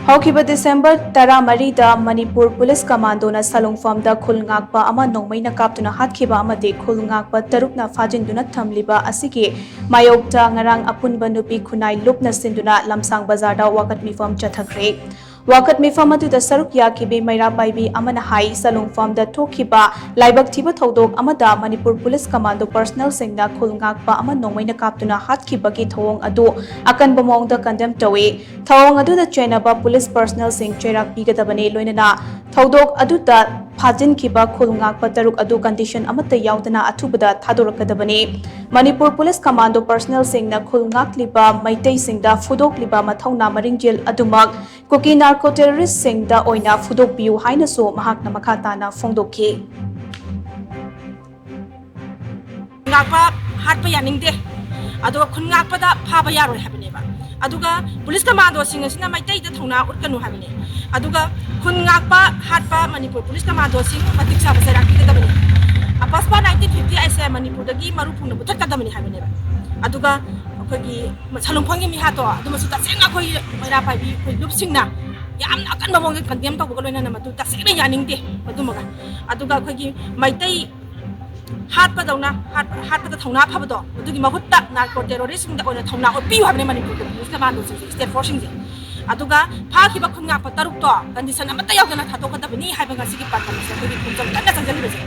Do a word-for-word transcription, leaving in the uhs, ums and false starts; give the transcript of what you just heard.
ꯍꯧꯈꯤꯕ December ꯇꯔꯥꯃꯔꯤꯗ Manipur police ꯀꯃꯥꯟꯗꯣꯅ ꯁꯂꯨꯡꯐꯝꯗ ꯈꯨꯜ ꯉꯥꯛꯄ ꯑꯃ ꯅꯣꯡꯃꯩꯅ ꯀꯥꯞꯇꯨꯅ ꯍꯥꯠꯈꯤꯕ ꯑꯃꯗꯤ ꯈꯨꯜ ꯉꯥꯛꯄ ꯇꯔꯨꯛꯅ ꯐꯥꯖꯤꯟꯗꯨꯅ ꯊꯝꯂꯤꯕ ꯑꯁꯤꯒꯤ ꯃꯥꯌꯣꯛꯇ ꯉꯔꯥꯡ ꯑꯄꯨꯟꯕ ꯅꯨꯄꯤ ꯈꯨꯟꯅꯥꯏ ꯂꯨꯞꯅ ꯁꯤꯟꯗꯨꯅ ꯂꯝꯁꯥꯡ ꯕꯖꯥꯔꯗ ꯋꯥꯀꯠ ꯃꯤꯐꯝ ꯆꯠꯊꯈ꯭ꯔꯦ꯫ ꯋꯥꯀꯠ ꯃꯤꯐꯝ ꯑꯗꯨꯗ ꯁꯔꯨꯛ ꯌꯥꯈꯤꯕꯤ ꯃꯩꯔꯥ ꯄꯥꯏꯕꯤ ꯑꯃꯅ ꯍꯥꯏ, ꯁꯂꯨꯡꯐꯝꯗ ꯊꯣꯛꯈꯤꯕ ꯂꯥꯏꯕꯛ ꯊꯤꯕ ꯊꯧꯗꯣꯛ ꯑꯃꯗ ꯃꯅꯤꯄꯨꯔ ꯄꯨꯂꯤꯁ ꯀꯃꯥꯟꯗꯣ ꯄꯔꯁꯅꯦꯜꯁꯤꯡꯅ ꯈꯨꯜ ꯉꯥꯛꯄ ꯑꯃ ꯅꯣꯡꯃꯩꯅ ꯀꯥꯞꯇꯨꯅ ꯍꯥꯠꯈꯤꯕꯒꯤ ꯊꯧꯑꯣꯡ ꯑꯗꯨ ꯑꯀꯟꯕ ꯃꯑꯣꯡꯗ ꯀꯟꯗꯦꯝ ꯇꯧꯏ꯫ ꯊꯧꯑꯣꯡ ꯑꯗꯨꯗ ꯆꯦꯟꯅꯕ ꯄꯨꯂꯤꯁ ꯄꯔꯁꯅꯦꯜꯁꯤꯡ ꯆꯩꯔꯥꯛ ꯄꯤꯒꯗꯕꯅꯤ꯫ ꯂꯣꯏꯅꯅ ꯊꯧꯗꯣꯛ ꯑꯗꯨꯗ ꯐꯥꯖꯤꯟꯈꯤꯕ ꯈꯨꯜ ꯉꯥꯛꯄ ꯇꯔꯨꯛ ꯑꯗꯨ ꯀꯟꯗꯤꯁꯟ ꯑꯃꯠꯇ ꯌꯥꯎꯗꯅ ꯑꯊꯨꯕꯗ ꯊꯥꯗꯣꯔꯛꯀꯗꯕꯅꯤ꯫ ꯃꯅꯤꯄꯨꯔ ꯄꯨꯂꯤꯁ ꯀꯃꯥꯟꯗꯣ ꯄꯔꯁꯅꯦꯜꯁꯤꯡꯅ ꯈꯨꯜ ꯉꯥꯛꯂꯤꯕ ꯃꯩꯇꯩꯁꯤꯡꯗ ꯐꯨꯗꯣꯛꯂꯤꯕ ꯃꯊꯧꯅꯥ ꯃꯔꯤꯡꯖꯦꯜ ꯑꯗꯨꯃꯛ ꯀꯨꯀꯤ ꯅꯥꯔꯀꯣ ꯇꯦꯔꯣꯔꯤꯁ꯭ꯠꯁꯤꯡꯗ ꯑꯣꯏꯅ ꯐꯨꯗꯣꯛꯄꯤꯌꯨ ꯍꯥꯏꯅꯁꯨ ꯃꯍꯥꯛꯅ ꯃꯈꯥ ꯇꯥꯅ ꯐꯣꯡꯗꯣꯛꯈꯤ꯫ ꯉꯥꯛꯄ ꯍꯥꯠꯄ ꯌꯥꯅꯤꯡꯗꯦ, ꯑꯗꯨꯒ ꯈꯨꯟ ꯉꯥꯛꯄꯗ ꯐꯥꯕ ꯌꯥꯔꯣꯏ ꯍꯥꯏꯕꯅꯦꯕ꯫ ꯑꯗꯨꯒ ꯄꯨꯂꯤꯁ ꯀꯃꯥꯟꯗꯣꯁꯤꯡ ꯑꯁꯤꯅ ꯃꯩꯇꯩꯗ ꯊꯧꯅꯥ ꯎꯠꯀꯅꯨ ꯍꯥꯏꯕꯅꯦ꯫ ꯑꯗꯨꯒ ꯈꯨꯟ ꯉꯥꯛꯄ ꯍꯥꯠꯄ ꯃꯅꯤꯄꯨꯔ ꯄꯨꯂꯤꯁ ꯀꯃꯥꯟꯗꯣꯁꯤꯡ ꯃꯇꯤꯛ ꯆꯥꯕ ꯆꯩꯔꯥꯛ ꯄꯤꯒꯗꯕꯅꯤ꯫ ꯑꯄꯁꯄꯥ ꯅꯥꯏꯟꯇꯤꯟ ꯐꯤꯐꯇꯤ ꯑꯩꯁꯦ ꯃꯅꯤꯄꯨꯔꯗꯒꯤ ꯃꯔꯨ ꯐꯨꯡꯅ ꯃꯨꯊꯠꯀꯗꯕꯅꯤ ꯍꯥꯏꯕꯅꯦꯕ꯫ ꯑꯗꯨꯒ ꯑꯩꯈꯣꯏꯒꯤ ꯁꯂꯨꯡꯐꯝꯒꯤ ꯃꯤꯍꯥꯠꯇꯣ ꯑꯗꯨꯃꯁꯨ ꯇꯁꯦꯡꯅ ꯑꯩꯈꯣꯏ ꯃꯩꯔꯥ ꯄꯥꯏꯕꯤ, ꯑꯩꯈꯣꯏ ꯂꯨꯞꯁꯤꯡꯅ ꯌꯥꯝꯅ ꯑꯀꯟꯕ ꯃꯑꯣꯡꯗ ꯀꯟꯗꯦꯝ ꯇꯧꯕꯒ ꯂꯣꯏꯅꯅ ꯃꯗꯨ ꯇꯁꯦꯡꯅ ꯌꯥꯅꯤꯡꯗꯦ꯫ ꯑꯗꯨꯃꯒ ꯑꯗꯨꯒ ꯑꯩꯈꯣꯏꯒꯤ ꯃꯩꯇꯩ ꯍꯥꯠꯄꯗꯧꯅ ꯍꯥꯠ-, ꯍꯥꯠꯄꯗ ꯊꯧꯅꯥ ꯐꯕꯗꯣ, ꯑꯗꯨꯒꯤ ꯃꯍꯨꯠꯇ ꯅꯥꯔꯀꯣ ꯇꯦꯔꯣꯔꯤꯁ꯭ꯠꯁꯤꯡꯗ ꯑꯣꯏꯅ ꯊꯧꯅꯥ ꯎꯠꯄꯤꯌꯨ ꯍꯥꯏꯕꯅꯤ ꯃꯅꯤꯄꯨꯔꯒꯤ ꯄꯨꯂꯤꯁ ꯀꯃꯥꯟꯗꯣꯁꯤꯡꯁꯦ, ꯁ꯭ꯇꯦꯠ ꯐꯣꯔꯁꯁꯤꯡꯁꯦ꯫ ꯑꯗꯨꯒ ꯐꯥꯈꯤꯕ ꯈꯨꯟ ꯉꯥꯛꯄ ꯇꯔꯨꯛꯇꯣ ꯀꯟꯗꯤꯁꯟ ꯑꯃꯠꯇ ꯌꯥꯎꯗꯅ ꯊꯥꯗꯣꯛꯀꯗꯕꯅꯤ ꯍꯥꯏꯕ ꯉꯁꯤꯒꯤ ꯄ꯭ꯔꯥꯊꯅꯥꯁꯦ ꯑꯩꯈꯣꯏꯒꯤ ꯈꯣꯡꯖꯪ ꯀꯟꯅ ꯆꯪꯁꯤꯜꯂꯤꯕꯁꯦ꯫